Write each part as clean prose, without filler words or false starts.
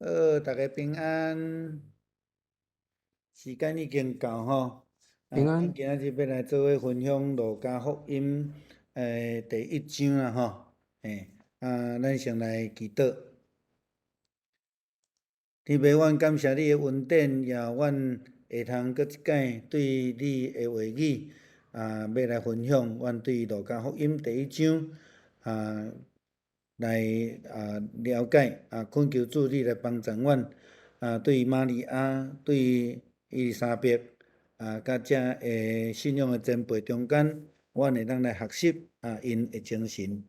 好，大家平安。時間已經到吼，平安。咱今仔日欲來做伙分享路加福音第一章啦吼。啊，咱先來祈禱。天父，阮感謝你的恩典，予阮會通閣一擺對你的話語啊，欲來分享。阮對路加福音第一章啊，來啊了解啊，懇求主你來幫助阮啊，對瑪利亞、對伊麗莎白啊，佮遮的信仰的前輩中間，阮會當來學習啊，𪜶的精神。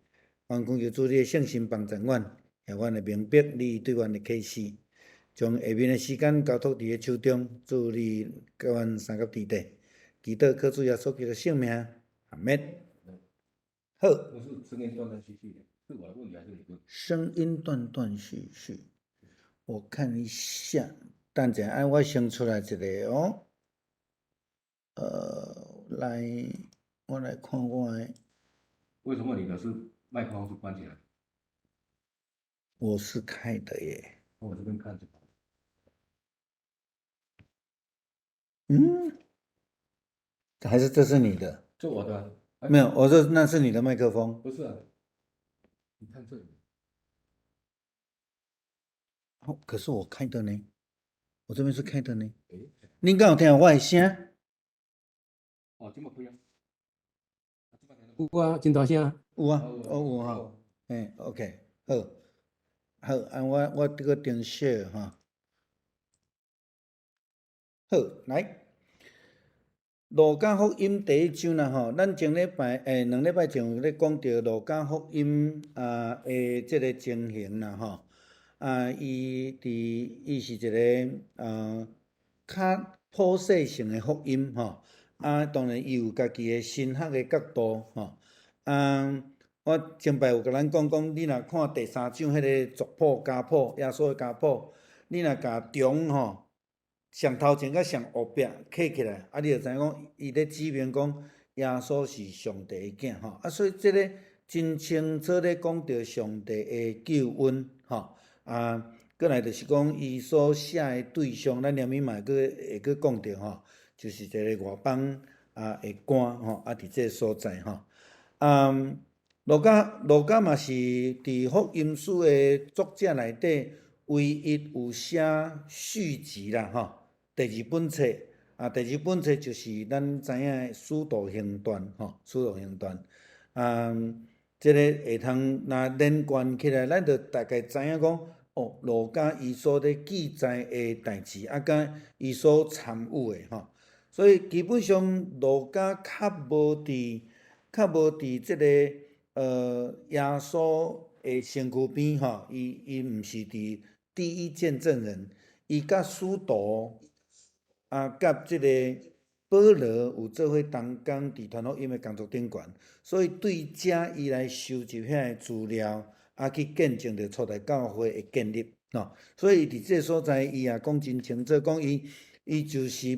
阮懇求主你的聖神幫助阮，予阮會明白你對阮的啟示。將下面的時間交託佇你手中，主你佮阮相佮佇底，祈禱靠主耶穌基督聖名，阿們。好。不是聲音斷斷續續的，是我的問題還是你的？聲音斷斷續續，我看一下，等者按我先出來一個哦。來，我來看我的。為什麼你的是麥克風是關起來？我是開的耶。我這邊看就好。嗯，還是這是你的？這我的。沒有，我說那是你的麥克風。不是啊，你看這裡。哦，可是我開的呢，我這邊是開的呢。你敢有聽我的聲？哦，這麼開啊？有啊，真大聲。有啊，哦有哈，欸，OK，好，好，啊，我這個點 share 哈。好，來，路加福音第一章啦吼，咱前禮拜2禮拜前有咧講著路加福音啊的這個情形啦吼，啊，伊是一個較普世性的福音吼，啊，當然伊有家己的神學的角度吼，啊，我前擺有共咱講講，你若看第三章彼個族譜家譜，耶穌的家譜，你若共中吼，上頭前佮上後壁扣起來，啊，你就知影講，伊咧指明講耶穌是上帝的囝吼，啊，所以這个真清楚咧講著上帝的救恩吼，啊，閣來就是講伊所寫的對象，咱後面嘛會閣會閣講著吼，就是一个外邦啊的官吼，啊，佇這个所在吼，啊，路加嘛是佇福音書的作者內底唯一有寫續集啦吼。第二本冊啊，第二本冊就是咱知影的《使徒行傳》吼，《使徒行傳》啊，這个會通若連貫起來，咱就大概知影講，哦，路加伊所咧記載的代誌，啊，佮伊所參與的吼，所以基本上路加較無佇這个耶穌的身軀邊吼，伊毋是佇第一見證人，伊佮使徒。啊，佮這个保羅有做伙同工佇傳福音的工作頂懸，所以對遮伊來收集遐个資料，啊，去見證著初代教會的建立，吼。所以佇這个所在，伊也講真清楚，講伊就是欲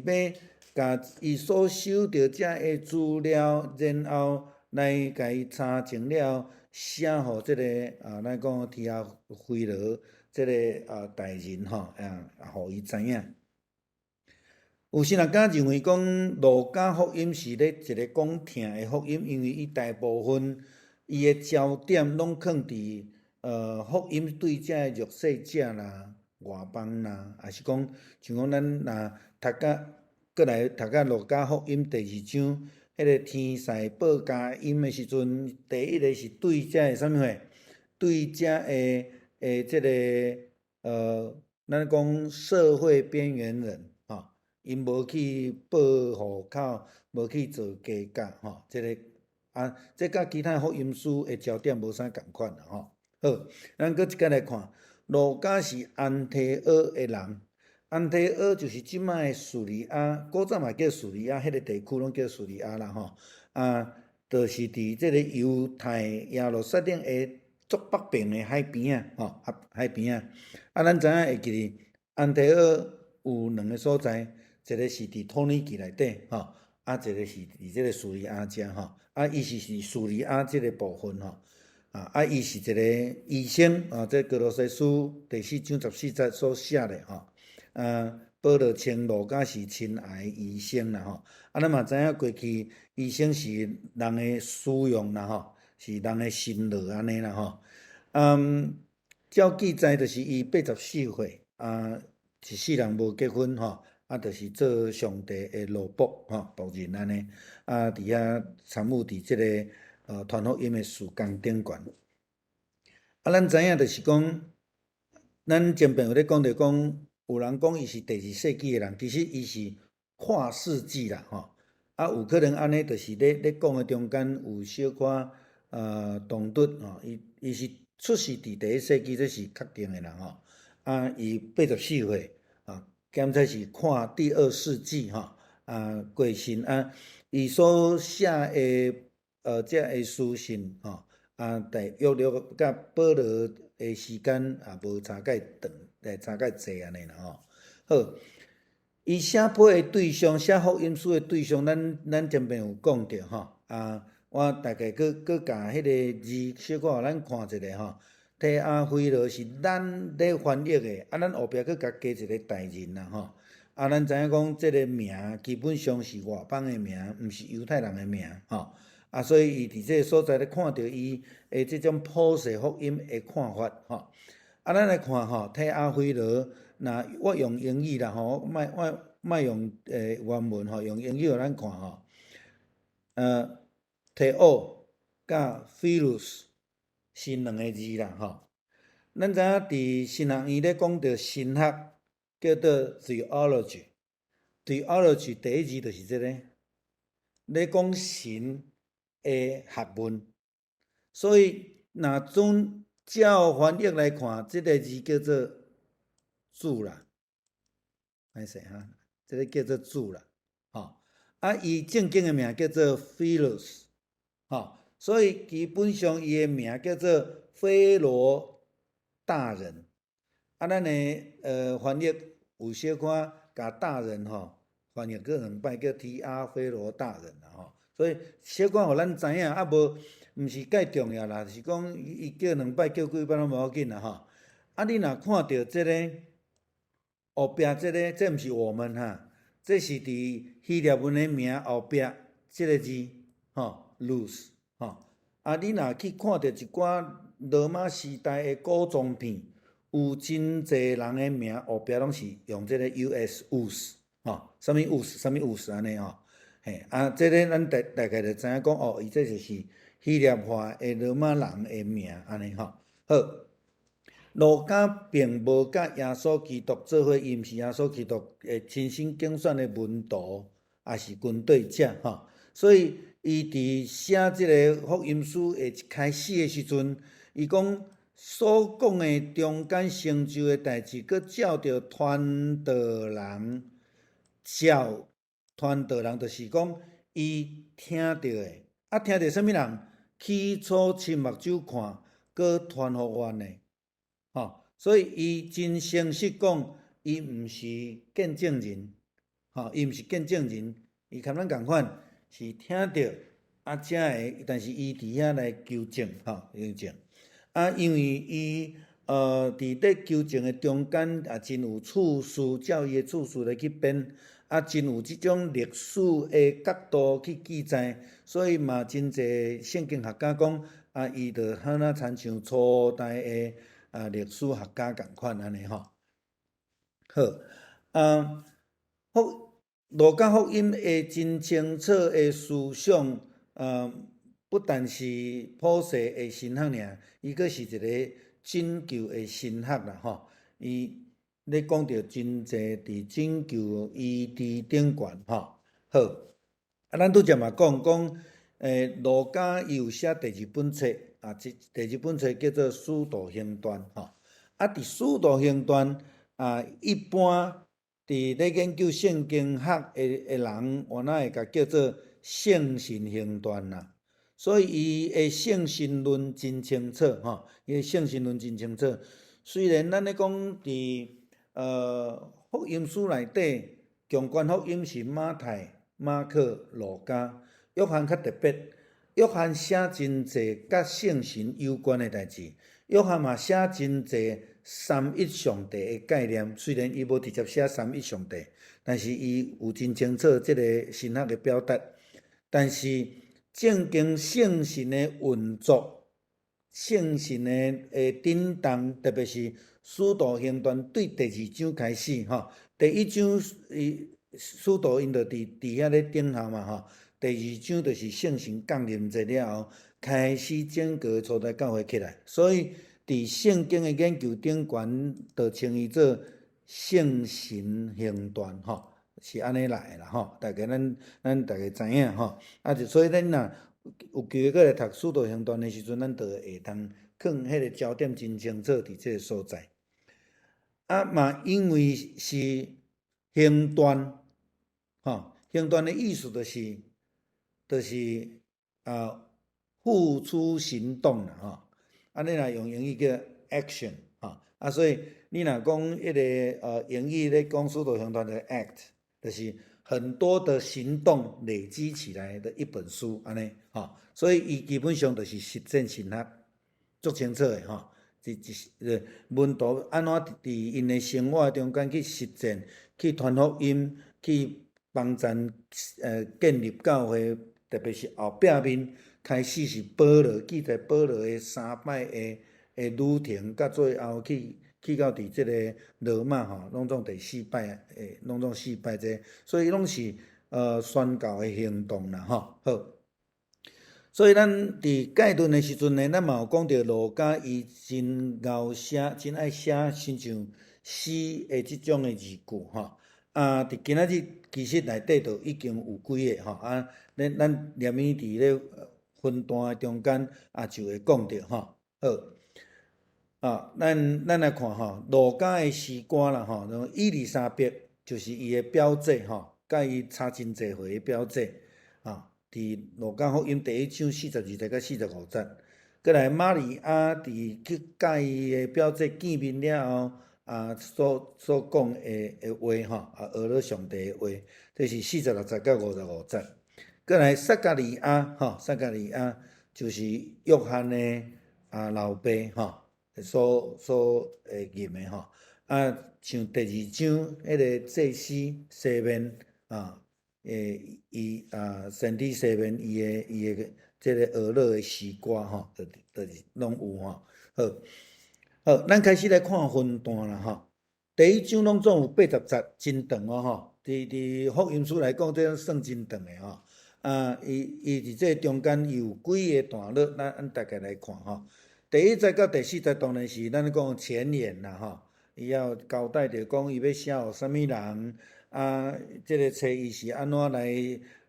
共伊所收著遮个資料，然後來共伊查證了，寫予這个啊，咱講提阿非羅這个啊大人吼，啊，予伊知影。有時人敢認為講路加福音是咧一個講疼的福音，因為伊大部分伊的焦點攏囥佇福音對遮的弱勢者啦、外邦啦，抑是講像講咱若讀甲閣來讀甲路加福音第二章，彼个天使報佳音的時陣，第一个是對遮的啥物貨？對遮的這个咱講社會邊緣人。𪜶無去報戶口，無去做家教，吼，這个啊，這佮其他福音書的焦點無啥仝款啦，吼。好，咱閣一擺來看，路加是安提阿的人，安提阿就是這擺的敘利亞，古早嘛叫敘利亞，彼个地區攏叫敘利亞啦，吼。啊，就是佇這个猶太耶路撒冷的最北邊的海邊仔，吼，啊海邊仔。啊，咱知影會記得安提阿有兩个所在。一个是佇土耳其內底，吼，啊，一个是佇這个敘利亞遮，吼，啊，伊是佇敘利亞這个部分，吼，啊，啊，伊是一个醫生啊，這歌羅西書第四章十四節所寫的吼。啊，保羅稱路加是親愛的醫生啦吼。啊，咱嘛知影過去醫生是人的使用啦吼，是人的辛勞按呢啦吼。嗯，照記載就是伊八十四歲，啊，一世人無結婚吼，啊，就是做上帝的奴僕吼，僕人按呢，啊，佇遐參與佇這个傳福音的事工頂懸。啊，咱知影就是講，咱前邊有咧講著講，有人講伊是第二世紀的人，其實伊是跨世紀啦吼。啊，有可能按呢，就是咧講的中間有小可唐突吼，伊是出世佇第一世紀，這是確定的啦吼。啊，伊八十四歲啊，檢測是跨第二世紀吼，啊過身啊，伊所寫的這个書信吼，啊，大約略佮保羅的時間也無差蓋長，差蓋濟按呢啦吼。好，伊寫批的對象，寫福音書的對象，咱前面有講著吼，啊，我大概閣閣共彼个字小可予咱看一下吼。提阿非羅是咱咧翻譯的，啊，咱後壁閣共加一個大人啦吼。啊，咱知影講這个名基本上是外邦的名，毋是猶太人的名吼。啊，所以伊佇這个所在咧看著伊的這種普世福音的看法吼。啊，咱來看吼，提阿非羅，若我用英語啦吼，莫我莫用原文吼，用英語予咱看吼。Theo佮 Philos 是兩个字啦吼。咱知影佇神學院咧講著神學，叫做 theology。theology 第一字就是這个，咧講神的學問。所以若準照翻譯來看，這个字叫做主啦，歹勢哈，這个叫做主啦，吼。啊，伊正經的名叫做 Philos，吼，所以基本上伊的名叫做菲羅大人。啊，咱的翻譯有小可共大人吼翻譯過兩擺叫提阿非羅大人啦吼，所以小可予咱知影，啊無毋是蓋重要啦，是講伊叫兩擺叫幾擺攏無要緊啦吼。啊，你若看著這个後壁這个，這毋是我們哈，這是佇希臘文的名後壁這个字吼，lus 吼。啊，你若去看著一寡羅馬時代的古裝片，有真濟人的名後壁攏是用這个 us us 吼，啥物 us 啥物 us 按呢吼，嘿，啊，這个咱大概就知影講哦，伊這就是希臘化的羅馬人的名按呢吼。好，路加並無佮耶穌基督做伙，伊毋是耶穌基督的親身揀選的門徒，抑是跟隨者吼，所以伊佇寫這个福音書的一開始的時陣，伊講所講的中間成就的代誌，閣照著傳道人，照傳道人就是講伊聽著的，啊聽著啥物人？起初親目睭看，閣傳予阮的，吼，所以伊真誠實講，伊毋是見證人，吼，伊毋是見證人，伊共咱仝款是聽著啊，才會，但是伊佇遐來求證，吼，求證。啊，因為伊佇咧求證的中間也真有次序，照伊的次序來去編，啊，真有這種歷史的角度去記載，所以嘛真濟聖經學家講，啊，伊就好若親像初代的歷史學家仝款按呢吼。好，啊，路加福音的真清楚的思想，不但是普世的神學爾，伊閣是一个拯救的神學啦吼。伊咧講著真濟佇拯救醫治頂懸吼。好，啊，咱拄才嘛講講，路加伊有寫第二本冊，啊，這第二本冊叫做《使徒行傳》吼。啊，佇《使徒行傳》啊，一般佇咧研究聖經學的人，原來會共叫做聖神行傳啦。所以伊的聖神論真清楚吼，伊的聖神論真清楚。雖然咱咧講佇福音書內底，共關福音是馬太、馬可、路加，約翰較特別。約翰寫真濟佮聖神有關的代誌，約翰嘛寫真濟三一上帝的概念。雖然伊無直接寫三一上帝，但是伊有真清楚這個神學的表達。但是正經聖神的運作、聖神的震動，特別是使徒行傳對第二章開始，吼，第一章伊使徒𪜶就佇遐咧等候嘛，吼。第二章就是聖神降臨節了後，開始整個初代教會起來。所以佇聖經的研究頂懸，就稱伊做聖神行傳，吼，是按呢來的啦，吼。大家咱大家知影吼。啊，就所以咱若有機會閣來讀使徒行傳的時陣，咱就會當囥彼個焦點真清楚佇這個所在。啊嘛，因為是行傳，吼，行傳的意思就是，就是啊，付諸行動啦，吼。啊，你若用英語叫 action，吼。啊，所以你若講彼個英語咧講使徒行傳的 act，就是很多的行動累積起來的一本書，按呢，吼。所以伊基本上就是實踐神學，足清楚的吼。一門徒按怎佇𪜶的生活中間去實踐，去傳福音，去幫贊建立教會。特別是後壁面開始是保羅記載保羅的三擺的旅程，到最後去到佇這個羅馬吼，攏總第四擺的，攏總四擺這個，所以攏是宣教的行動啦吼。好，所以咱佇概論的時陣呢，咱嘛有講著路加伊真𠢕寫，真愛寫親像詩的這種的字句吼。啊，佇今仔日其實內底就已經有幾个吼，啊，咱連伊佇咧分段的中間也就會講著吼。好，啊，咱來看吼，路加的詩歌啦吼，伊麗莎白就是伊的表姐吼，佮伊差真濟歲的表姐，啊，佇路加福音第一章42節到45節。閣來瑪利亞佇去佮伊的表姐見面了後，啊，所講的話吼，啊，學了上帝的話，這是46節到55節。閣來撒迦利亞吼，撒迦利亞就是約翰的老爸吼，所認的吼。啊，像第二章彼个祭司西面啊，伊啊，先知西面伊的這个學樂的詩歌吼，就是攏有吼。好，好，咱開始來看分段啦吼。第一章攏總有80節，真長哦吼。佇福音書來講，這算真長的吼。啊，伊佇這中間有幾个段落，咱大概來看吼。第一節到第四節當然是咱講前言啦吼。伊要交代著講伊欲寫予啥物人，啊，這個冊伊是按怎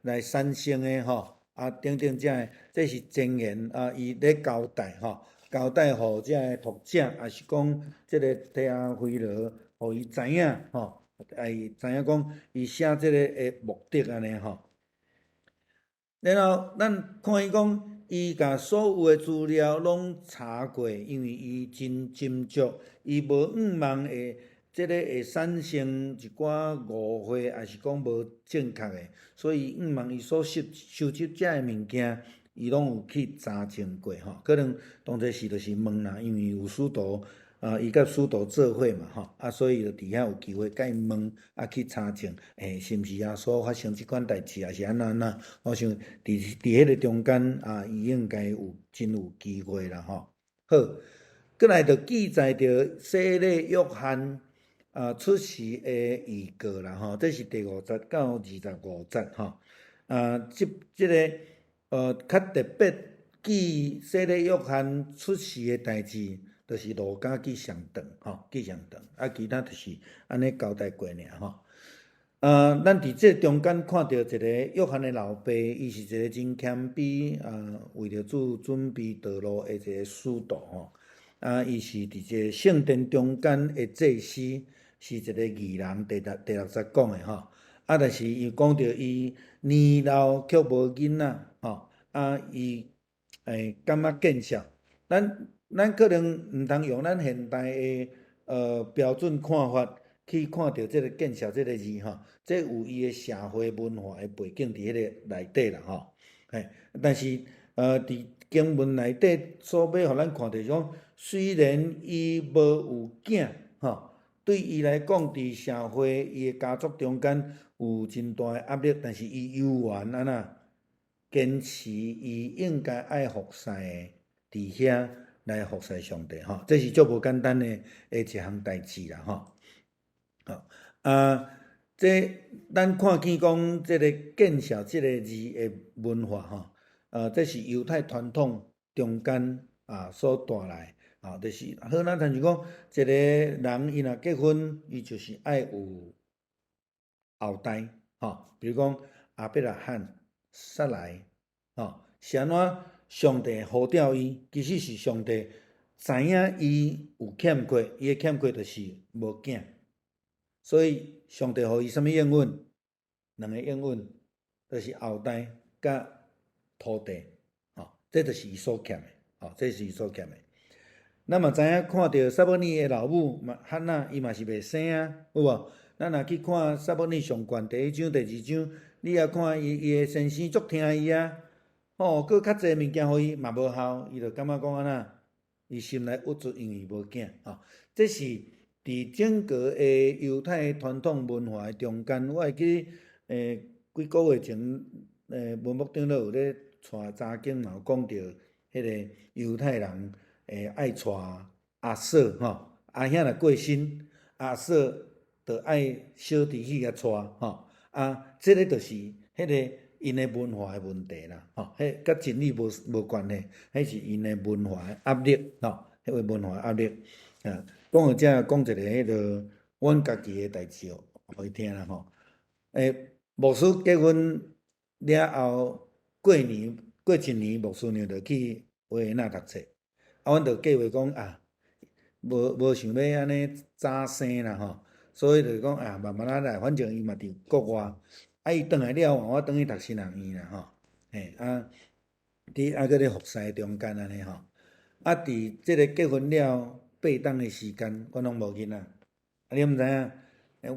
來產生的吼，啊，等等這个，這是前言啊，伊咧交代吼，交代予這个讀者，抑是講這个提阿非羅，予伊知影吼，啊，伊知影講伊寫這个的目的按呢吼。然後咱看伊講，伊共所有的資料攏查過，因為伊真斟酌，伊無向望會這个會產生一寡誤會，抑是講無正確的，所以向望伊所收集這个物件，伊攏有去查證過吼。可能當初時就是問啦，因為有使徒啊，伊佮使徒做伙嘛吼，啊，所以就佇遐有機會共伊問，啊，去查證，是毋是耶穌發生這款代誌，抑是按怎按怎？我想佇彼个中間啊，伊應該有真有機會啦吼。好，閣來就記載著洗禮約翰啊出世的預告啦吼，這是第五節到25節吼。啊，這個較特別記洗禮約翰出世的代誌，就是路加記上長吼，記上長，啊，其他就是按呢交代過爾吼。啊，咱佇這中間看著一个約翰的老爸，伊是一个真謙卑啊，為著主準備道路的一个使徒吼。啊，伊是佇這個聖殿中間的祭司，是一个義人，第六節講的吼。啊，但是伊講著伊年老卻無囡仔吼，啊，伊會感覺見笑。咱可能毋通用咱現代的標準看法去看著這个見笑這个字吼，這有伊的社會文化的背景佇彼个內底啦吼。嘿，但是佇經文內底所欲予咱看著講，雖然伊無有囝，吼，對伊來講，佇社會伊的家族中間有真大的壓力，但是伊猶原按怎堅持伊應該愛服侍的，佇遐來服侍上帝，吼，這是足無簡單的的一項代誌啦，吼。啊，這咱看見講這個見笑這个字的文化，吼，這是猶太傳統中間啊所帶來，啊，就是好，咱親像講一個人伊若結婚，伊就是愛有後代，吼，比如講亞伯拉罕、撒萊，吼，是按怎上帝呼召伊，其實是上帝知影伊有欠缺，伊的欠缺就是無囝，所以上帝予伊啥物應允？兩个應允，就是後代佮土地，吼，這就是伊所欠的，吼，這是伊所欠的。咱嘛知影看著撒母耳的老母嘛，漢娜，伊嘛是袂生啊，有無？咱若去看撒母耳上卷第一章、第二章，你也看伊伊的先生足疼伊啊，吼，閣較濟物件予伊嘛無效，伊就感覺講按怎，伊心內鬱卒，因為無囝，吼。這是佇整個的猶太傳統文化的中間，我會記幾個月前，文牧長都有咧帶查經嘛，有講著彼个猶太人愛娶阿嫂吼，阿兄若過身，阿嫂就愛小弟去共娶吼，啊，這个就是彼个𪜶的文化的問題啦，吼，彼佮真理無關係，彼是𪜶的文化的壓力，吼，彼個文化壓力。啊，講到這，講一个彼个阮家己的代誌予伊聽啦吼。牧師結婚了後，過年過一年，牧師娘就去維也納讀冊。啊，阮就計劃講啊，無想欲按呢早生啦吼，所以就講啊，慢慢仔來，反正伊嘛佇國外，啊，伊轉來了後，我轉去讀神學院啦吼，嘿，啊，佇啊閣咧服侍中間按呢吼，啊，佇這个結婚了八冬的時間，阮攏無囡仔，啊，你毋知影，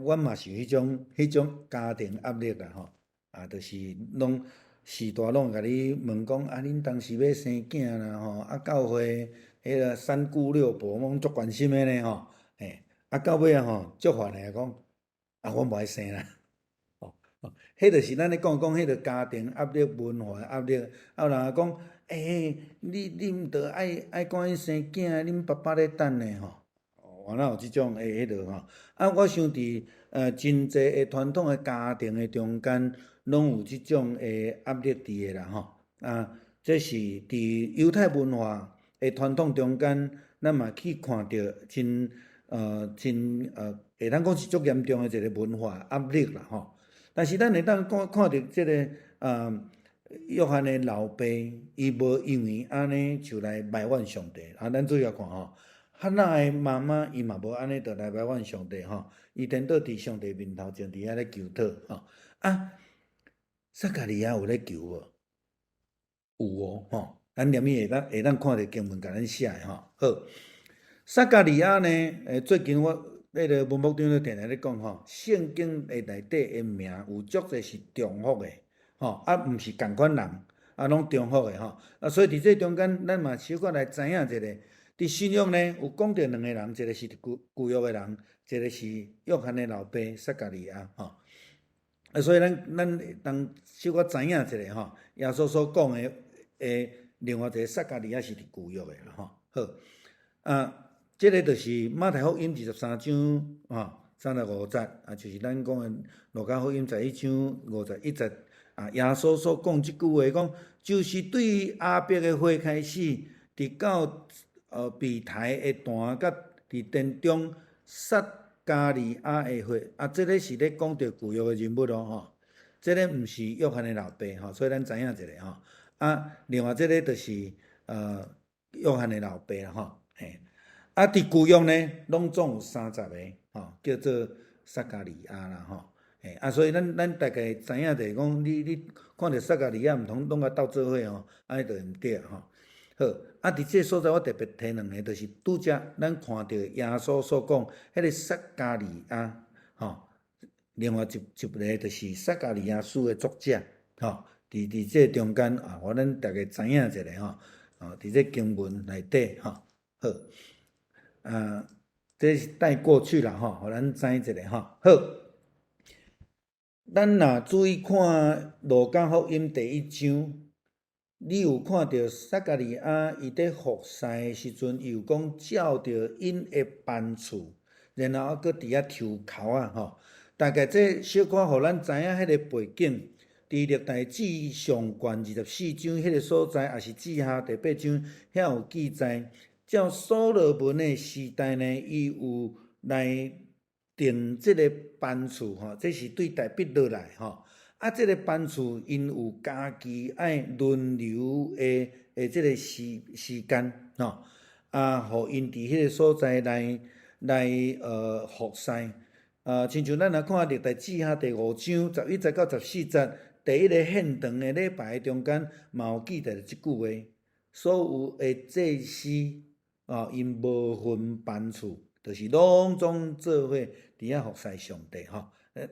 阮嘛是彼種家庭壓力啦吼，啊，就是攏序大攏會共你問講，啊，恁當時欲生囝啦吼，啊，教會彼个三姑六婆攏足關心的呢吼，嘿，啊，到尾仔吼足煩的講，啊，阮無愛生啦，吼，彼就是咱咧講講彼个家庭壓力、文化壓力，啊，有人講，欸，你毋著愛趕緊生囝，恁爸爸咧等呢吼，原來有這種的彼落吼，啊，我想佇真濟的傳統的家庭的中間，攏有這種的壓力佇的啦吼，啊，這是佇猶太文化的傳統中間，咱嘛去看著真會當講是足嚴重的一个文化壓力啦吼。但是咱會當看看著這个約翰的老爸，伊無因為按呢就來埋怨上帝。啊，咱注意看吼，漢娜的媽媽伊嘛無按呢就來埋怨上帝吼，伊顛倒佇上帝面頭前佇遐咧求討吼。啊，撒迦利亞有咧求無？有哦，吼，咱連咪會當看著經文共咱寫的吼。好，撒迦利亞呢？最近我彼个文牧長咧定定咧講吼，聖經的內底的名有足濟是重複的，吼，啊，毋是仝款人，啊，攏重複的吼。啊，所以佇這中間，咱嘛小可來知影一下。佇新約呢，有講著兩個人，一个是舊約的人，一个是約翰的老爸撒迦利亞，吼。啊，所以咱會當小可知影一下吼，耶穌所講的另外一个撒迦利亞是佇舊約的啦，吼。好，啊，這个就是馬太福音23章吼35節，啊，就是咱講的路加福音11章51節。啊，耶穌所講這句話講，就是對亞伯的血開始，直到被抬的壇佮佇殿中撒迦利亞的血，啊，這个是咧講著舊約的人物哦，吼，這个毋是約翰的老爸吼，所以咱知影一下吼。啊，另外這个就是約翰的老爸啦，吼，嘿。啊，佇舊約呢，攏總有30個吼，叫做撒迦利亞啦，吼，嘿。啊，所以咱大概知影就是講，你看著撒迦利亞毋通攏共鬥做伙吼，按呢就毋對吼。好，啊，佇這个所在我特別提兩个，就是拄才咱看著耶穌所講彼个撒迦利亞，吼，另外一個就是撒迦利亞書的作者，吼。佇這中間啊，予咱逐家知影一下吼，哦，佇這經文內底吼，好，啊，這是帶過去啦吼，予咱知一下吼，好。咱若注意看路加福音第一章，你有看著撒迦利亞伊佇服侍的時陣，伊有講照著𪜶的班次，然後閣佇遐抽籤仔吼。大概這小可予咱知影彼个背景，佇歷代志上卷24章彼個所在，抑是志下第八章，遐有記載。照所羅門的時代呢，伊有來定這个班次吼，這是對大衛落來吼。啊，這个班次𪜶有家己愛輪流的這个時間吼，啊，予𪜶佇彼个所在來服侍。啊，親像咱若看歷代志下第五章11節到14節，第一个獻壇的禮拜中間，嘛有記載這句話：所有的祭司啊，𪜶無分班次，就是攏總做伙佇遐服侍上帝吼。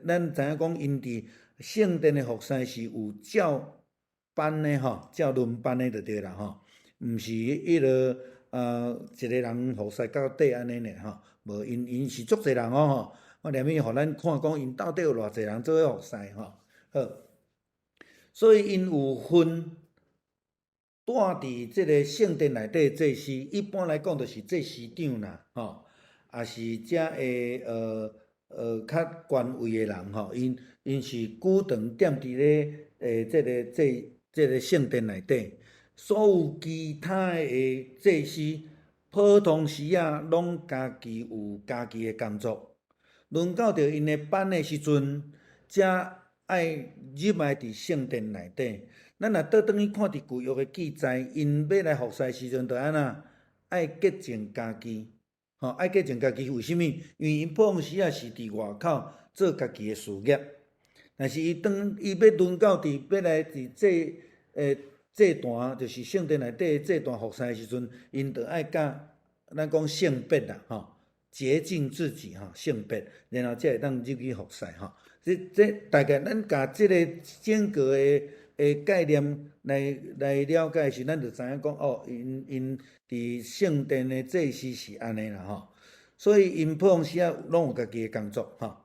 咱知影講，𪜶佇聖殿的服侍是有照班的吼，照輪班的就對啦吼，毋是彼个一个人服侍到底按呢爾吼，無𪜶是足濟人哦吼。我連去予咱看講，𪜶到底有偌濟人做伙服侍吼。好，所以𪜶有分蹛佇這个聖殿內底祭司，一般來講就是祭司長啦，吼，抑是遮的較權位的人吼，𪜶是久長踮佇咧這个祭這个聖殿內底，所有其他的祭司，普通時仔攏家己有家己的工作。輪到著𪜶的班的時陣，才愛入來佇聖殿內底。咱若倒轉去看佇舊約的記載，𪜶欲來服侍時陣，就按怎？愛潔淨家己，吼，愛潔淨家己。為啥物？因為𪜶普通時仔是佇外口做家己的事業，但是伊當伊欲輪到佇欲來佇祭壇，就是聖殿內底祭壇服侍的時陣，𪜶就愛佮咱講聖別啦，吼，潔淨自己吼，聖別，然後才會當入去服侍吼。這大概咱共這个整個的概念來了解時，咱就知影講哦，𪜶佇聖殿的祭司是按呢啦吼。所以𪜶普通時仔攏有家己的工作吼。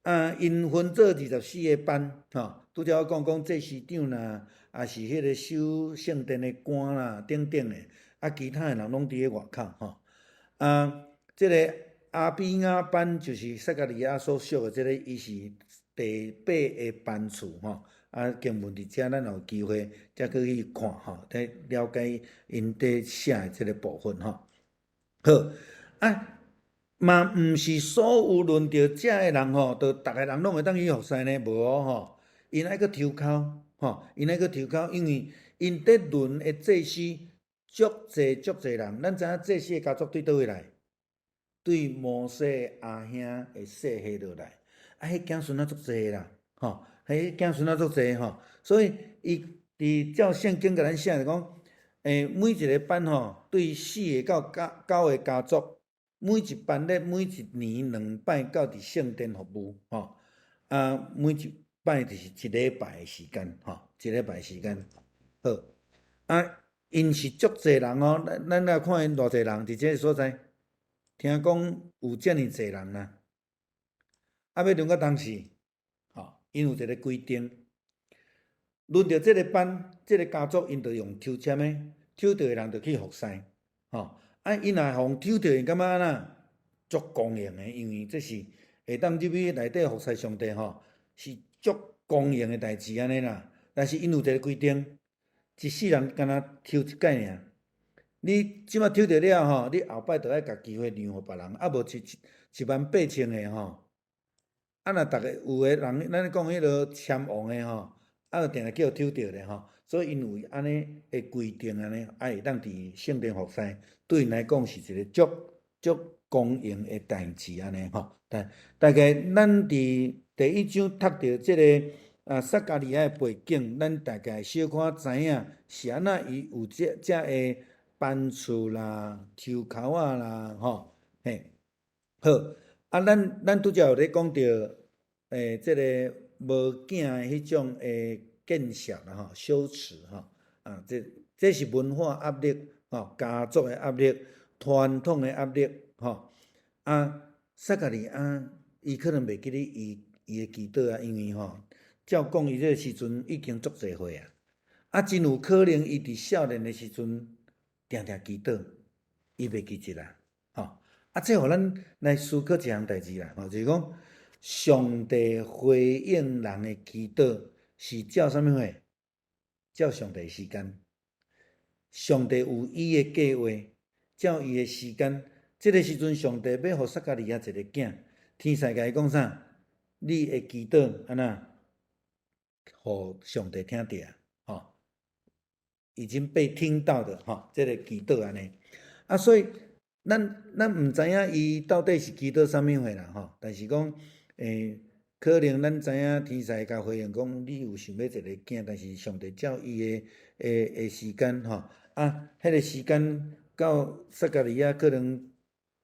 啊，𪜶分做24個班吼，拄才我講講祭司長啦，抑是彼个守聖殿的官啦等等的，啊，其他的人攏佇咧外口吼。啊，這个亞比亞班就是撒迦利亞所屬的這个，伊是第八个班次吼。啊，經文佇遮，咱有機會才閣去看吼，來了解𪜶佇寫的這个部分吼。好，啊，嘛毋是所有輪著遮的人吼，就逐个人攏會當去服侍呢？無哦吼，𪜶愛閣抽籤吼，𪜶愛閣抽籤，因為𪜶佇輪的祭司足濟足濟人，咱知影祭司的家族對佗位來？對摩西阿兄的世系落來，啊，彼子孫仔足濟啦，吼，彼子孫仔足濟吼，所以伊佇照聖經共咱寫就講，每一个班吼，對四个到九個家族，每一班咧每一年兩擺到佇聖殿服務，吼，啊，每一擺就是一禮拜的時間，吼，一禮拜時間，好，啊，𪜶是足濟人哦，咱來看𪜶偌濟人佇這个所在。聽講有遮爾濟人啦，啊，欲輪到當時，吼，𪜶有一个規定，輪著這个班，這个家族，𪜶就用抽籤的，抽著的人就去服侍，吼，啊，𪜶若予抽著，𪜶感覺按怎？足光榮的，因為這是會當入去內底服侍上帝吼，是足光榮的代誌按呢啦。但是𪜶有一个規定，一世人干焦抽一擺爾。你這擺抽著了吼，你後擺就愛共機會讓予別人，啊無1萬8千个吼，啊若逐个有的人，咱講彼个籤王的吼，啊就定定叫抽著咧吼，所以𪜶有按呢的規定按呢，啊會當佇聖殿服侍，對𪜶來講是一個足足光榮的代誌按呢吼。但大概咱佇第一章讀著這个啊撒迦利亞的背景，咱大概小可知影是按怎伊有這个班次啦、抽籤仔啦，吼，嘿，好，啊，咱拄才有咧講著，這个無囝的彼種的見笑啦吼，羞恥吼，啊，這是文化壓力吼，家族的壓力，傳統的壓力吼。啊，撒迦利亞伊可能袂記得伊的祈禱啊，因為吼，照講伊這个時陣已經足濟歲啊，啊，真有可能伊佇少年的時陣定定祈禱，伊袂記得啦，吼。啊，這予咱來思考一項代誌啦，吼，就是講上帝回應人的祈禱是照啥物貨？照上帝時間，上帝有伊的計劃，照伊的時間。這个時陣，上帝欲予撒迦利亞一个囝，天使共伊講啥？你的祈禱按怎？予上帝聽著啊，吼，已經被聽到的，吼，這个祈禱按呢。啊，所以咱毋知影伊到底是祈禱啥物貨啦，吼。但是講，可能咱知影天使共回應講，你有想欲一个囝，但是上帝照伊的時間，吼，啊，彼个時間到撒迦利亞可能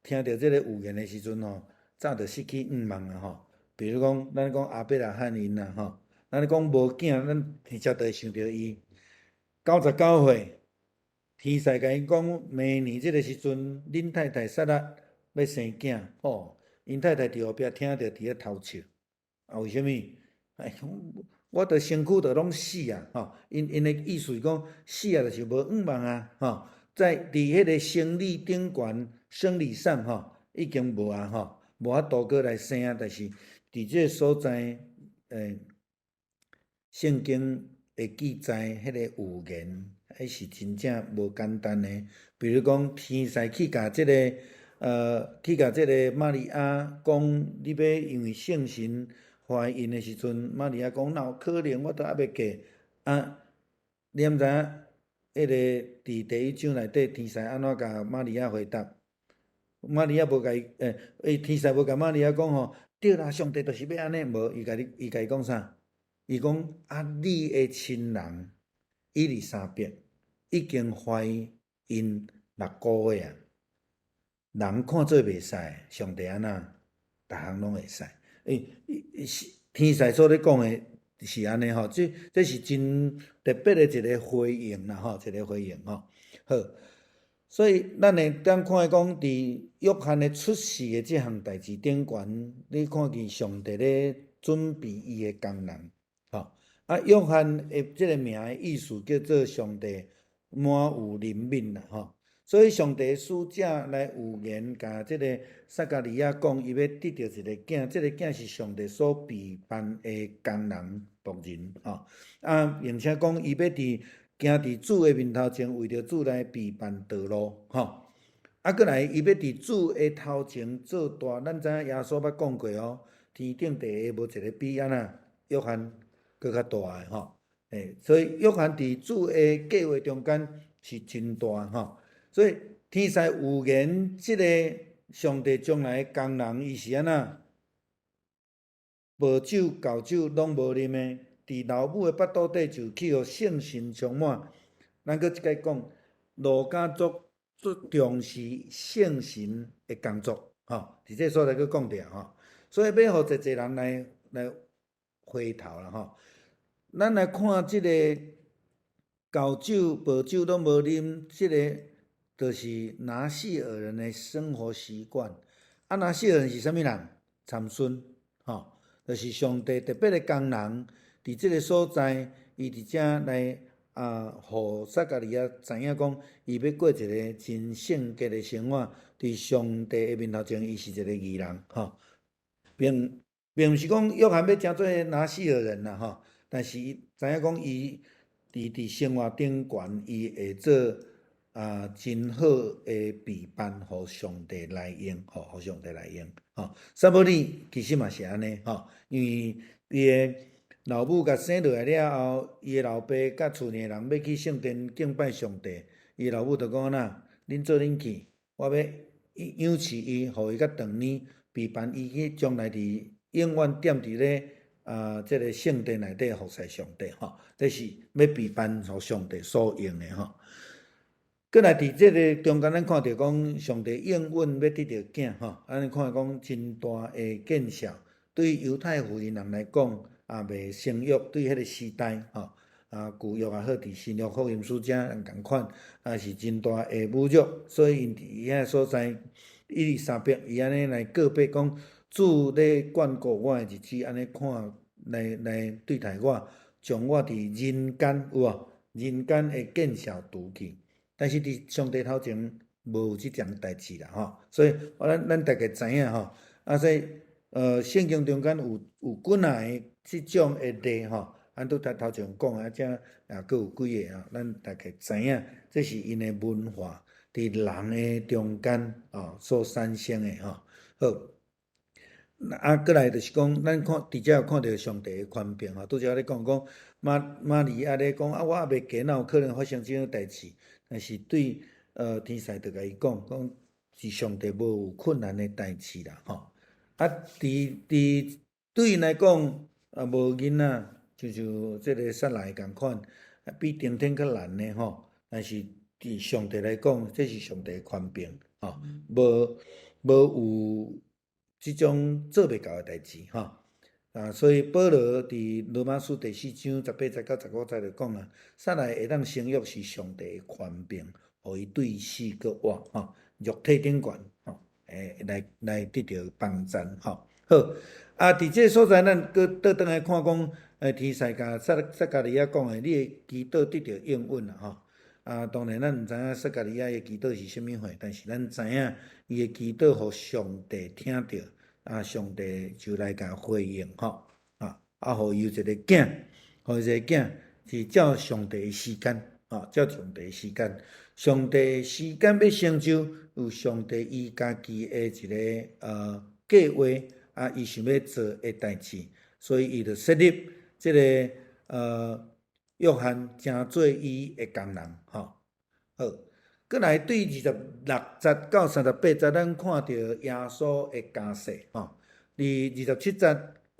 聽著這个預言的時陣吼，早就失去願望啊，吼。比如講，咱講亞伯拉罕𪜶啦，吼，咱講無囝，咱直接就會想著伊99歲，天使共伊講，明年這个時陣，恁太太撒拉欲生囝，吼，𪜶太太佇後壁聽著佇咧偷笑，啊，為啥物？哎，我著身軀著攏死啊，吼，𪜶的意思是講死啊，就是無願望啊，吼，在佇彼个生理頂懸生理上，吼，已經無啊，吼，無法度閣來生啊，但是佇這个所在，聖經會記載彼个預言，彼是真正無簡單的。比如講，天使去共這个瑪利亞講，你欲因為聖神懷孕的時陣，瑪利亞講哪有可能，我都猶未嫁。啊，你敢知影？彼个佇第一章內底，天使按怎共瑪利亞回答？瑪利亞無共伊，天使無共瑪利亞講吼，對啦，上帝就是欲按呢，無，伊共伊講啥？伊講啊，你的親人伊麗莎白已經懷孕6個月啊，人看做袂使，上帝按怎，逐項攏會使。是天使所咧講的是按呢吼，這是真特別的一個回應啦吼，一個回應吼。好，所以咱會當看講，佇約翰的出世的這項代誌頂懸，你看見上帝咧準備伊的工人，吼。啊，約翰的這個名的意思叫做上帝滿有憐憫啦，吼。所以上帝使者來預言，共這个撒迦利亞講，伊欲得著一个囝，這个囝是上帝所備辦的工人僕人，吼。啊，並且講伊欲行佇主的面頭前，為著主來備辦道路，吼。啊，閣來伊欲佇主的頭前做大，咱知影耶穌捌講過哦，天頂地下無一个比按怎約翰閣較大的，吼。所以約翰佇主的計劃中間是真大，吼。所以天使預言，這个上帝將來的工人，伊是按怎？無酒、厚酒攏無啉的，佇老母的腹肚底就去予聖神充滿。咱閣這擺講，路加足足重視聖神的工作，吼，佇這所在閣講著吼。所以欲予濟濟人來回頭啦，吼。咱來看這个厚酒、薄酒攏無啉，這个就是拿細耳人的生活習慣。啊，拿細耳人是啥物人？參孫，吼，就是上帝特別的工人，佇這个所在，伊佇遮來啊，予撒迦利亞知影講，伊欲過一个真聖潔的生活，佇上帝的面頭前，伊是一个義人，吼。並毋是講約翰欲成做拿細耳人啦，吼，但是伊知影講，伊佇生活頂懸，伊會做啊真好的備辦，予上帝來用，吼，予上帝來用，吼。撒母耳其實嘛是按呢，吼，因為伊的老母共生落來了後，伊的老爸佮厝內人欲去聖殿敬拜上帝，伊老母就講按怎，恁做恁去，我欲養飼伊，予伊較長年，備辦伊去將來佇永遠踮佇咧啊，這个聖殿內底服侍上帝，吼，這是欲備辦予上帝所用的，吼。閣來佇這个中間，咱看著講上帝應允欲得著囝，吼，咱看講真大的見效，對猶太婦人來講。也袂生育，對彼个時代吼，啊舊約也好，佇新約福音書遮仝款，也是真大的侮辱。所以𪜶佇遐所在，伊麗莎白伊按呢來告白講，主咧眷顧我的日子，按呢看來來對待我，將我佇人間有無？人間的見笑除去。但是佇上帝頭前無有這種代誌啦吼，所以我咱咱大家知影吼，啊所以聖經中間有有幾若个這種的例吼，咱拄才頭前講啊，遮也閣有幾個吼，咱大家知影，這是𪜶的文化佇人的中間哦所產生的吼。好，啊，閣來就是講，咱看佇遮有看著上帝的權柄吼，拄才咧講講瑪瑪利亞咧講啊，我猶未嫁，哪有可能發生這種代誌？但是對天使就共伊講，講是上帝無有困難的代誌啦，吼。啊，佇佇對𪜶來講，啊無囡仔，就像這个撒來仝款，比登天較難呢吼。但是佇上帝來講，這是上帝的權柄，吼，無無有這種做袂到的代誌，吼。啊，所以保羅佇羅馬書第四章十八節到十五節就講啊，撒來會當生育是上帝的權柄，予伊對死閣活，吼，肉體頂懸，吼，會來來得著幫贊，吼。好，啊，佇這个所在，咱閣倒轉來看講，天使共撒撒迦利亞講的，你的祈禱得著應允啦，吼。啊，當然咱毋知影撒迦利亞的祈禱是啥物貨，但是咱知影伊的祈禱予上帝聽著，啊，上帝就來共回應，吼，啊，啊，予伊有一个囝，予伊一個囝是照上帝的時間，吼，照上帝的時間，上帝時間欲成就，有上帝伊家己的一个計劃，啊，伊想欲做的代誌，所以伊就設立這个約翰成做伊的工人，吼。好，閣來對二十六節到三十八節，咱看著耶穌的家世，吼。佇二十七節，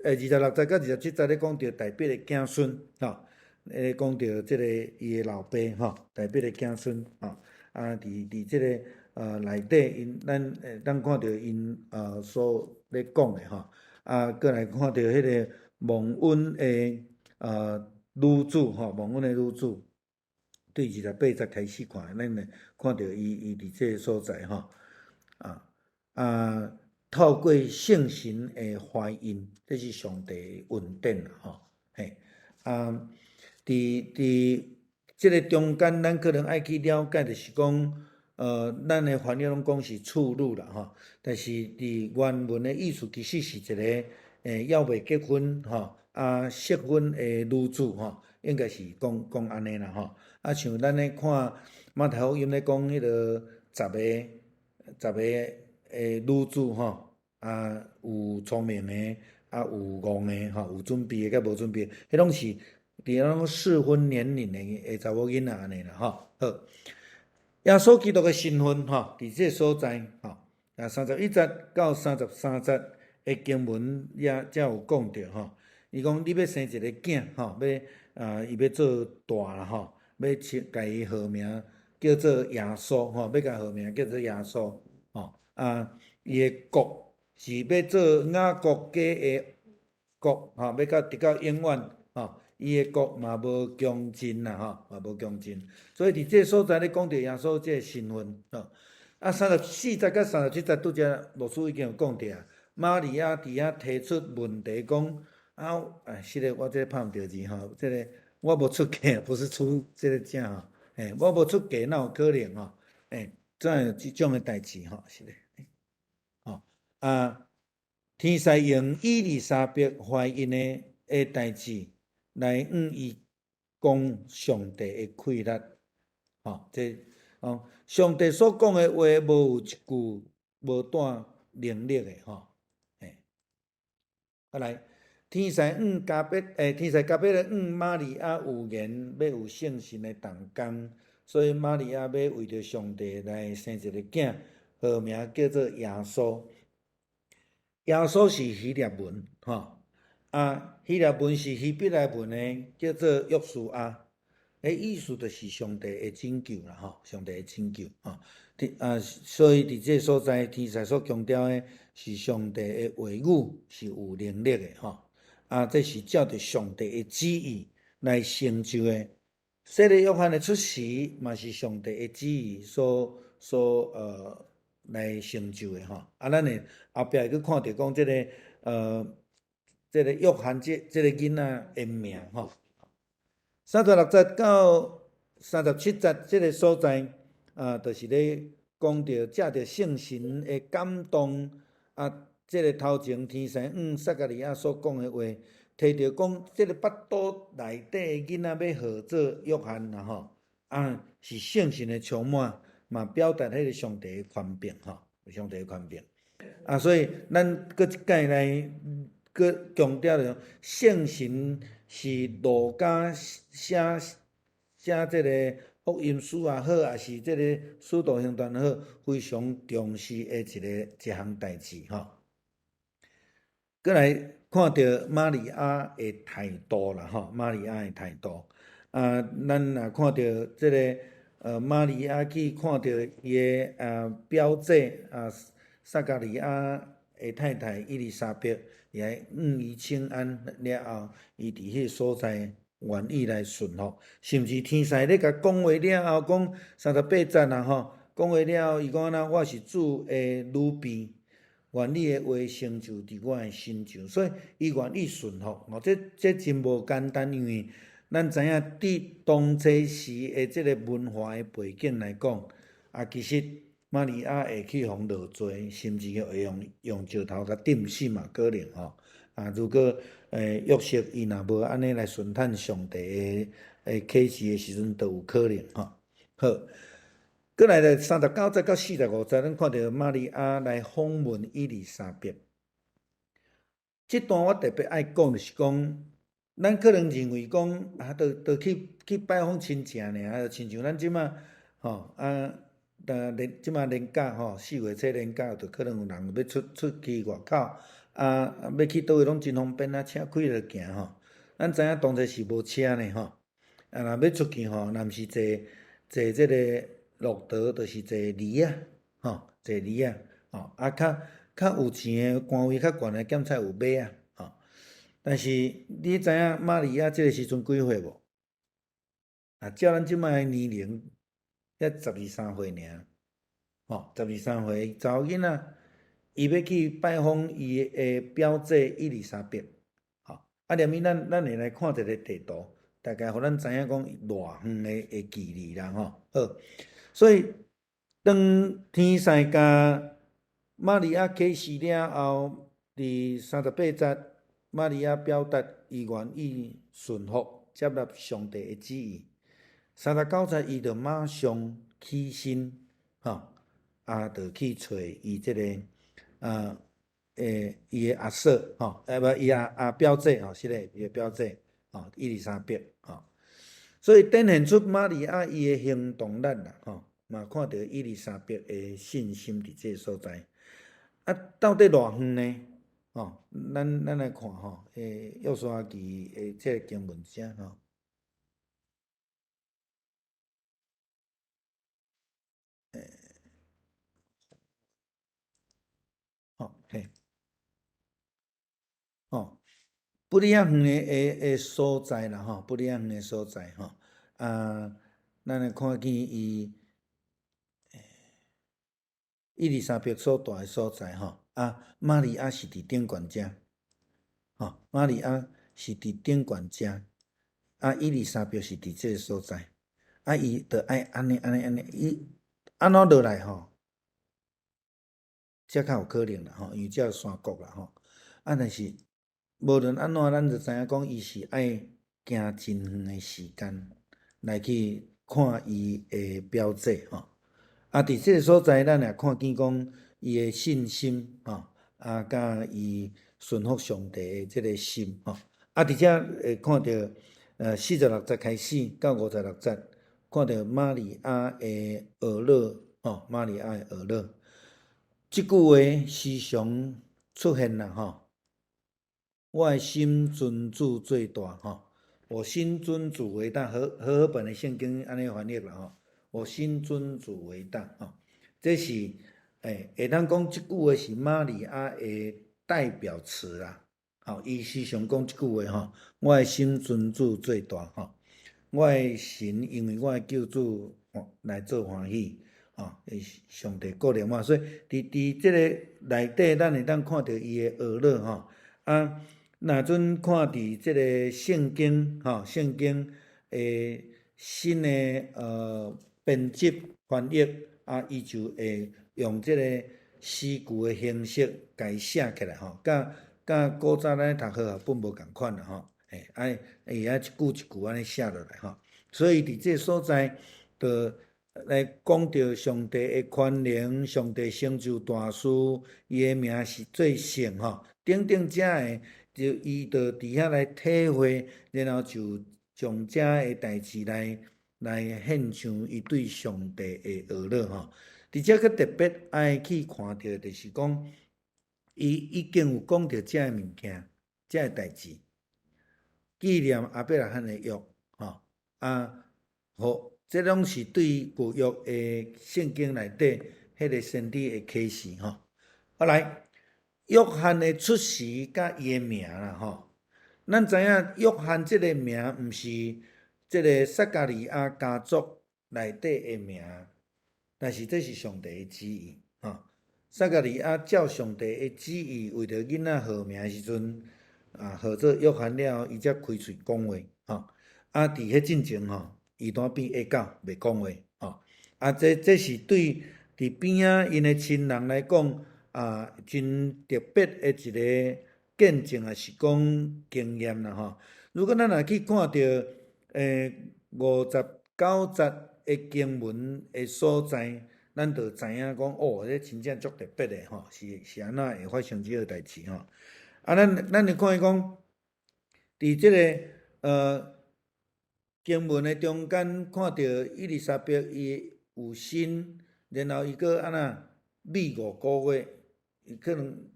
二十六節到二十七節咧講著大衛的子孫，吼，咧講著這个伊的老爸，吼，大衛的子孫，吼。啊，佇佇這个內底，𪜶咱會當看著𪜶所咧講的，吼。啊，閣來看著彼个蒙恩的女子，吼，蒙恩的女子，對二十八節開始看，咱會看著伊伊佇這个所在，吼，啊啊，透過聖神的懷孕，這是上帝的恩典啦，吼，嘿，啊，佇佇這个中間，咱可能愛去了解，就是講，咱的翻譯攏講是處女啦，吼，但是佇原文的意思，其實是一个猶未結婚，吼，啊，適婚的女子，吼，應該是講講按呢啦，吼。啊，像咱咧看馬太福音咧講彼个十个十个的女子，吼，啊，有聰明的，啊，有戇的，吼，有準備的佮無準備的，彼攏是佇攏適婚年齡的的查某囡仔按呢啦，吼。好，耶穌基督的身份，吼，佇這个所在，吼，啊，三十一節到三十三節的經文也才有講著，吼。伊講你欲生一个囝，吼，欲啊，伊欲做大啦，吼，欲稱共伊號名叫做耶穌，吼，欲共號名叫做耶穌，吼，啊，伊的國是欲做雅各家的國，吼，欲到直到永遠，吼，伊的國嘛無窮盡啦，吼，嘛無窮盡。所以佇這个所在咧講著耶穌這个身份，吼，啊，三十四節佮三十七節拄才牧師已經有講著啊，瑪利亞佇遐提出問題講。啊，哎，是的，我這拍毋著字吼，這个我無出嫁，不是出這个正吼，嘿，我無出嫁，哪有可能吼？欸，怎會有這種的代誌吼？是的，吼啊，天使用伊麗莎白懷孕的的代誌來向伊講上帝的氣力，吼，這哦，上帝所講的話無有一句無帶能力的吼，嘿，啊來。天使向加伯，欸，天使加伯咧向瑪利亞預言，欲有聖神的同工，所以瑪利亞欲為著上帝來生一个囝，號名叫做耶穌。耶穌是希臘文，吼，啊，希臘文是希伯來文的，叫做約書亞，彼意思就是上帝的拯救啦，吼，上帝的拯救，吼，啊，所以佇這个所在，天使所強調的是上帝的話語是有能力的，吼。啊，這是照著上帝的旨意來成就的。洗禮約翰的出世嘛是上帝的旨意所來成就的吼。啊，咱會後壁會閣看著講這個約翰這個囡仔的名吼。36節到37節這個所在啊，就是咧講著藉著聖神的感動啊，這個頭前天使向撒迦利亞所講的話，提著講這個腹肚內底的囡仔欲號做約翰啦吼，啊是聖神的充滿，嘛表達彼個上帝的權柄吼，上帝的權柄。啊，所以咱閣一擺來閣強調著，聖神是路加寫這個福音書也好，抑是這個使徒行傳也好，非常重視的一項代誌吼。閣來看著瑪利亞的態度啦吼，瑪利亞的態度。啊，咱若看著這個瑪利亞去看著伊的表姐啊，撒迦利亞的太太伊麗莎白，來向伊請安了後，伊佇彼個所在願意來順服，甚至天使咧共講話了後，講38節啦吼，講話了後，伊講按怎，我是主的女婢，願你的話成就佇我的身上，所以伊願意順服。哦，這真無簡單，因為咱知影佇當初時的這個文化的背景來講，啊，其實瑪利亞會去予落罪，甚至會用石頭共釘死嘛可能吼。啊，如果約瑟伊若無按呢來順趁上帝的啟示的時陣，都有可能吼。好，閣來咧39節到45節，咱看著瑪利亞來訪問伊麗莎白。這段我特別愛講，就是講，咱可能認為講啊，就去拜訪親戚爾，親像咱這馬吼啊，連這馬連假吼，4月初連假，就可能有人欲出去外口，啊，欲去佗位攏真方便啊，車開就行吼。咱知影當初是無車呢吼，啊，若欲出去吼，若毋是坐這個駱駝，就是坐驢仔，吼，坐驢仔，吼，啊，較有錢的官位較懸的，兼且有馬仔，吼。但是你知影瑪利亞這個時陣幾歲無？啊，照咱這擺的年齡，才十二三歲爾，吼，十二三歲查某囡仔，伊欲去拜訪伊的表姐伊麗莎白，吼，啊，連咪咱會來看一个地圖，大概予咱知影講偌遠的距離啦，吼，好，所以當天使共瑪利亞啟示了後，佇38節，瑪利亞表達伊願意順服接納上帝的旨意。39節，伊就馬上起身，吼，啊，就去揣伊這个啊，伊的阿嫂，吼，無伊阿表姐，吼，是咧，伊的表姐，吼，伊麗莎白，吼，所以展現出瑪利亞伊的行動力啦，吼，嘛看著伊麗莎白的信心佇這个所在。啊，到底偌遠呢？吼，咱來看吼，約書亞記的這個經文遮吼。吼嘿，吼，不哩仔遠的所在啦吼，不哩仔遠的所在吼，啊，咱來看見伊伊麗莎白所蹛的所在吼，啊，瑪利亞是佇頂懸遮，吼，瑪利亞是佇頂懸遮，啊，伊麗莎白是佇這个所在，啊，伊就愛按呢按呢按呢，伊按怎落來吼？這較有可能啦吼，因為這有山谷啦吼。啊，但是無論按怎，咱就知影講，伊是愛行真遠的時間來去看伊的表姐吼。啊，佇這个所在，咱也看見講伊的信心吼，啊，佮伊順服上帝的這个心吼。啊，佇遮會看著，46節開始到56節，看著瑪利亞的懊惱吼，瑪利亞的懊惱。這句話時常出現啦吼，我的心尊主最大吼，我心尊主為大，和合本的聖經按呢翻譯啦吼，我心尊主為大吼，這是會當講這句話是瑪利亞的代表詞啦，吼。吼，伊時常講這句話吼，我的心尊主最大吼，我的神因為我的救主來做歡喜，吼，上帝顧念我，所以佇這個內底，咱會當看著伊的呵咾吼。啊，若陣看佇這個聖經吼，聖經的新的編輯翻譯，啊，伊就會用這個詩句的形式共伊寫起來吼，佮古早咱讀和合本無仝款啦吼，嘿，愛伊愛一句一句按呢寫落來吼，所以佇這個所在，就來講著上帝的權能，上帝成就大事，伊的名是最聖吼，等等遮的，就伊就佇遐來體會，然後就將遮的代誌來獻上伊對上帝的呵咾吼。佇遮閣特別愛去看著，就是講，伊已經有講著遮个物件，遮个代誌，紀念亞伯拉罕的約，吼啊，好，這攏是對舊約的聖經內底彼個先知的啟示吼。好來，約翰的出世佮伊的名啦吼，咱知影約翰這個名毋是這個撒迦利亞家族內底的名。但是這是上帝的旨意，吼。撒迦利亞照上帝的旨意，為著囡仔號名的時陣，啊，號做約翰了後，伊才開喙講話，吼。啊，佇彼進前吼，伊拄變啞狗，袂講話，吼。啊，這是對佇邊仔𪜶的親人來講，啊，真特別的一個見證，抑是講經驗啦，吼。如果咱若去看著，59節的經文的所在，咱就知影講，哦，這真正足特別的吼，是按怎會發生這個代誌吼。啊，咱會看伊講，佇這個經文的中間，看著伊麗莎白伊有身，然後伊閣按怎覕5個月，伊可能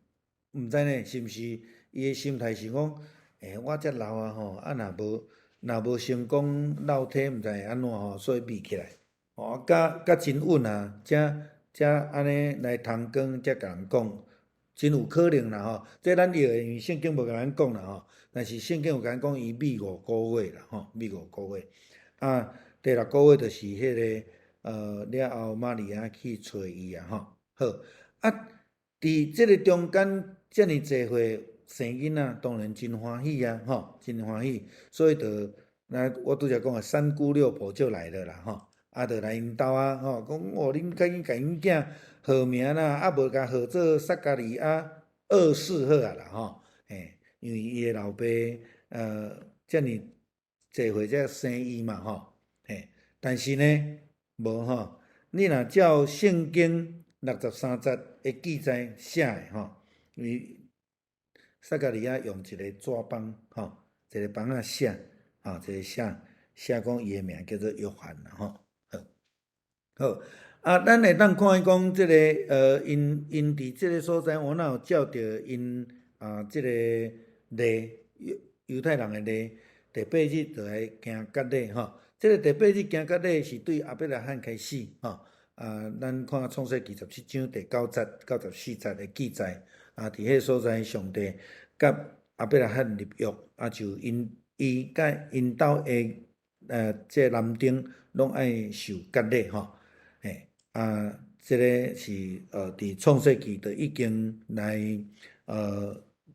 毋知呢，是毋是伊的心態是講，欸，我遮老啊吼，啊若無成功落胎，毋知會按怎吼，所以覕起來，吼，佮真穩啊，才按呢來通光，才共人講，真有可能啦吼。這咱會因為聖經無共咱講啦吼，但是聖經有共咱講伊覕五個月啦吼，覕五個月。啊，第六個月就是彼個了後瑪利亞去揣伊啊吼。好，啊，佇這個中間遮爾濟歲生囡仔，當然真歡喜啊吼，真歡喜。所以就來我拄才講的三姑六婆就來了啦吼，啊，就來𪜶兜啊吼，講哦，恁趕緊共𪜶囝號名啦，啊無共號做撒迦利亞二世好啊啦吼，嘿，因為伊的老爸遮爾濟歲才生伊嘛吼，嘿，但是呢，無吼，你若照聖經63節的記載寫的吼，伊撒迦利亞用一個紙枋吼，一個枋仔寫，吼，一個寫寫講伊的名叫做約翰啦吼，好，好，啊，咱會當看伊講這個𪜶𪜶佇這個所在，我若有照著𪜶啊，這個禮猶太人的禮，第八日就來行割禮吼。這個第八日行割禮是對亞伯拉罕開始吼。啊，咱看創世記17章第9節到14節的記載，啊，佇彼個所在，上帝佮亞伯拉罕立約，啊，就𪜶伊佮𪜶兜的這個男丁攏愛受割禮吼。嘿，啊，這個是佇創世記就已經來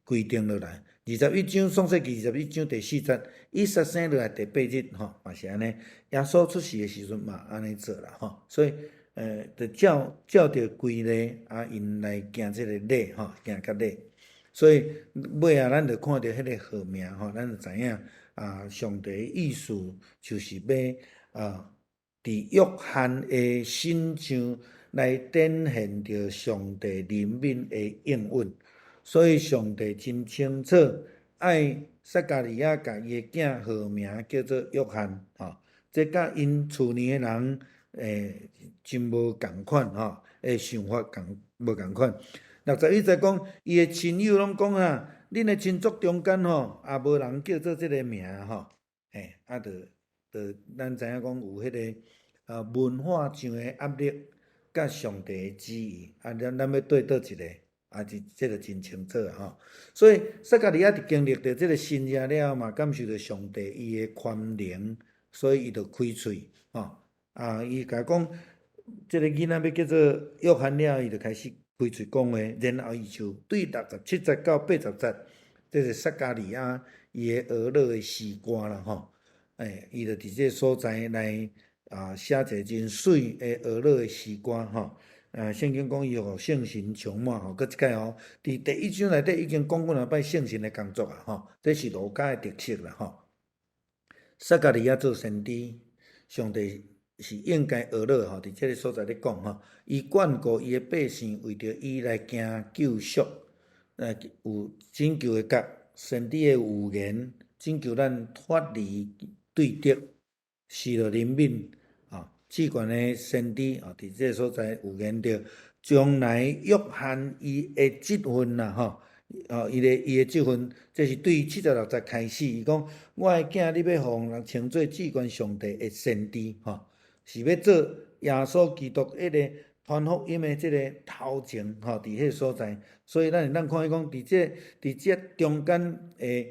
規定落來。二十一章創世記21章第4節，以撒生落來第八日吼，嘛是按呢。耶穌出世的時陣嘛按呢做啦吼，所以就照著規例啊，𪜶來行這個禮吼，行割禮。所以尾仔咱就看著彼個號名吼，咱就知影啊，上帝的意思就是欲啊，佇約翰的身上來展現著上帝憐憫的應允。所以上帝真清楚，愛撒迦利亞共伊的囝號名叫做約翰，吼，這佮𪜶厝裡的人真無仝款吼，的想法仝無仝款。61節講，伊的親友攏講啊，恁的親族中間吼，也無人叫做這個名吼，嘿，啊，就就咱知影講有彼個文化上的壓力，佮上帝的旨意，啊，咱欲對佗一個？啊，這個真清楚吼。所以撒迦利亞佇經歷著這個神跡了後嘛，感受著上帝伊的寬容，所以伊就開喙吼。啊，伊共講，這個囡仔欲叫做約翰了後，伊就開始開喙講話，然後伊就對67節到80節，這是撒迦利亞伊的哀樂的詩歌啦吼。欸，伊就佇這個所在來啊寫一个真媠的哀樂的詩歌吼。啊，聖經講伊予聖神充滿吼，閣一擺哦，佇第一章內底已經講幾若擺聖神的工作啊吼，這是路加的特色啦吼。撒迦利亞做先知，上帝是應該哀樂吼，佇這个所在咧講吼，伊眷顧伊的百姓，為著伊來行救贖，來有拯救的角，先知的預言，拯救咱脫離對敵，施了憐憫啊！至懸的先知啊，佇這个所在預言著將來約翰伊的職分啦，吼，哦，伊的職分，這是對76節開始，伊講我的囝，你欲予人稱做至懸上帝的先知，吼，是欲做耶穌基督彼个傳福音的這个頭前，吼，佇彼个所在，所以咱會當看伊講，佇這中間的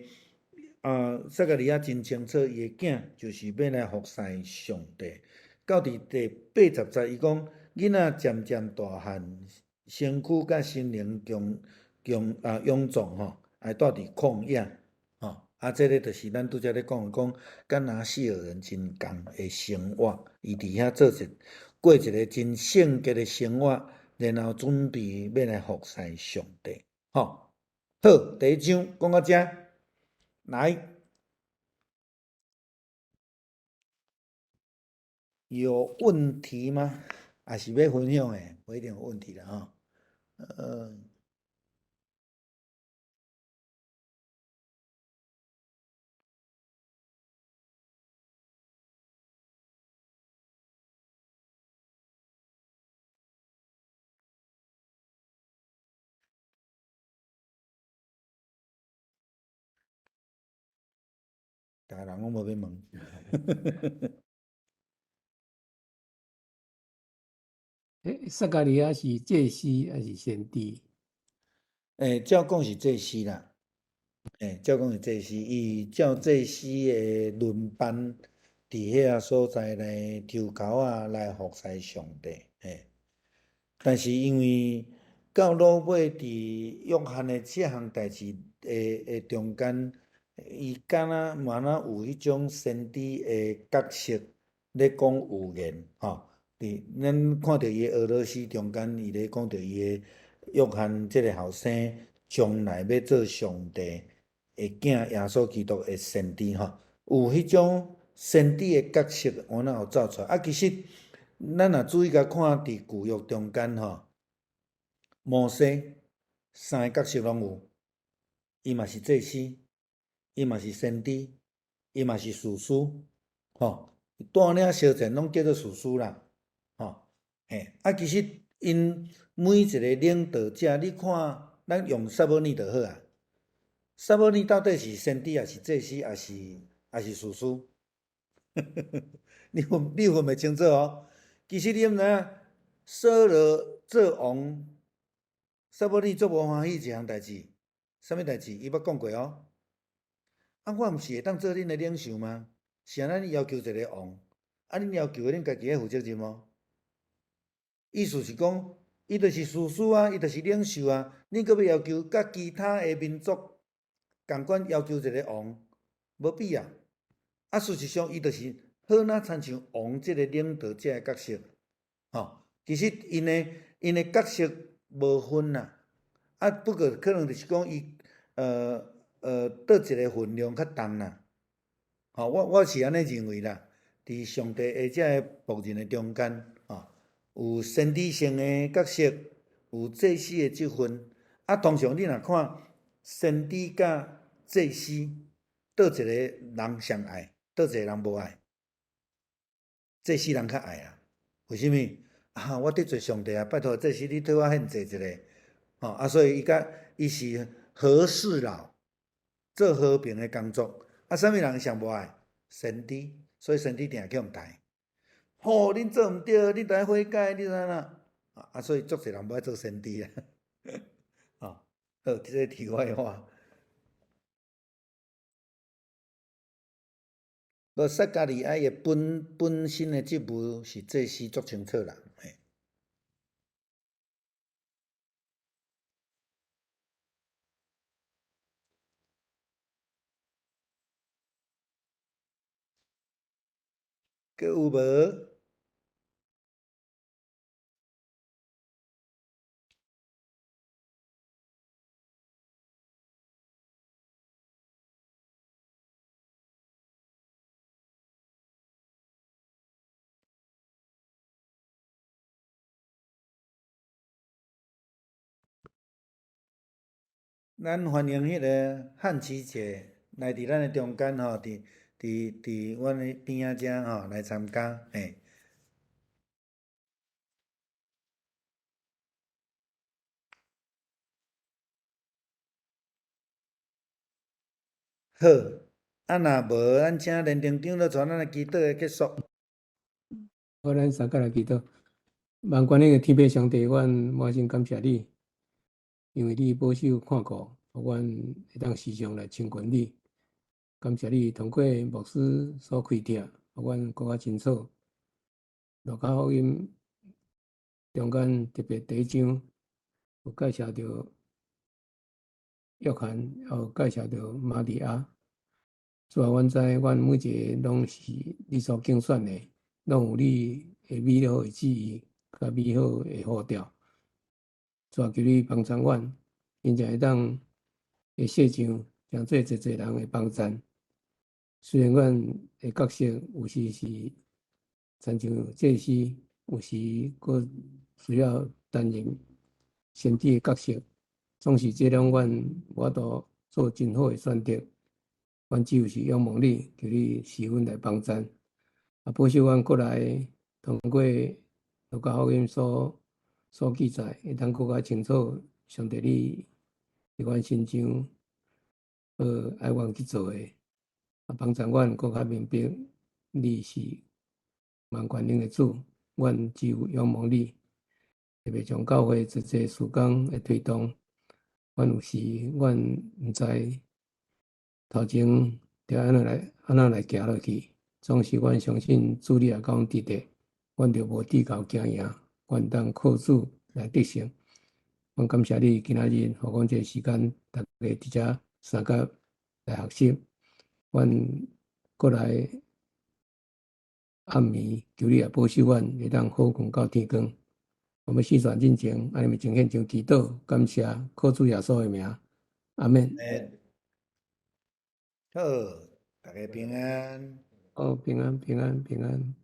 啊，撒迦利亞真清楚，伊的囝就是欲來服侍上帝。到佇第80節，伊講囡仔漸漸大漢，身軀佮心靈強強啊勇壯吼，會蹛佇曠野吼。啊，這个就是咱拄才咧講的，講佮拿細耳人真仝的生活，伊佇遐做一過一个真聖潔的生活，然後準備欲來服侍上帝。吼，好，第一章講到遮，來。有問題嗎？還是欲分享的？無一定有問題啦，吼。逐个人攏無欲問。欸，撒迦利亞是祭司還是先知？欸，照講是祭司啦。欸，照講是祭司，伊照祭司的輪班，佇遐个所在來抽鉤仔來服侍上帝。欸，但是因為到落尾佇約翰的這項代誌的中間，伊敢若嘛若有彼種先知的角色咧講預言，吼。佇咱看著伊的俄羅斯中間，伊咧講著伊的約翰這个後生將來欲做上帝的囝耶穌基督的先知，吼，有彼種先知的角色，有哪有走出來？啊，其實咱若注意共看佇舊約中間，吼，摩西三个角色攏有，伊嘛是祭司，伊嘛是先知，伊嘛是士師，吼，帶領相戰攏叫做士師啦。吼，嘿，啊，其實𪜶每一个領導者，你看，咱用撒母耳就好啊。撒母耳到底是先知，抑是祭司，抑是士師？你分袂清楚哦。其實你毋知影，掃羅做王，撒母耳足無歡喜一項代誌，啥物代誌？伊捌講過哦。啊，我毋是會當做恁的領袖嗎？是按怎你要求一个王？啊，恁要求的，恁家己愛負責任哦。意思是講，伊就是士師啊，伊就是領袖啊。恁閣欲要求佮其他的民族仝款要求一个王，無必要。啊，事實上，伊就是好若親像王這个領導者的角色，吼。其實𪜶的角色無分啦。啊，不過可能就是講伊，佗一个分量較重啦。吼，我是按呢認為啦。佇上帝的這个僕人的中間，吼。有先知性的角色，有祭司的職分。啊，通常你若看先知佮祭司，佗一个人上愛，佗一个人無愛？祭司人較愛啊。為啥物？啊，我得罪上帝啊！拜託祭司，你替我獻祭一下。吼啊，所以伊佮伊是和事佬，做和平的工作。啊，啥物人上無愛？先知，所以先知定去予刣。吼，恁做毋對，恁著愛悔改，你知影？啊，所以足濟人無愛做先知啊。好，這個題外話。無撒迦利亞的本身的職務是祭司，足清楚啦。嘿。閣有無？咱歡迎彼个漢琪姐來佇咱的中間吼，佇阮的邊仔遮吼來參加，嘿。好，啊若無，咱請連長長老帶咱來祈禱的結束。好，咱三個來祈禱。萬全能的天父上帝，阮滿心感謝你，因為你保守看顧，予阮會當時常來親近你。感謝你通過牧師所開拓，予阮閣較清楚。路加福音中間特別第一章有介紹著約翰，也有介紹著瑪利亞。主啊，阮知阮每一个攏是你所揀選的，攏有你的美好的旨意，佮美好的呼召。主啊，求你幫助阮，真正會當佇世上成做濟濟人的幫贊。雖然阮的角色有時是親像祭司，有時閣需要擔任先知的角色，總是這種阮無法度做真好的選擇。阮只有是仰望你，求你賜阮來幫贊，啊，保守阮過來通過路加福音所記載，會當閣較清楚上帝你佇阮身上，愛阮去做的，啊，幫助阮閣較明白你是萬全能的主，阮只有仰望你，特別將教會這濟事工的推動，阮有時阮毋知頭前著按怎來行落去，總是阮相信主你也佮阮佇咧，阮就無至夠驚贏，阮當靠主來得勝。阮感謝你今仔日，予阮這個時間，逐家佇遮相佮來學習。阮過來暗暝，求你也保守阮，會當好睏到天光。我們四傳進前，按呢獻上祈禱，感謝，靠主耶穌的名，阿們。好，大家平安。好，平安，平安，平安。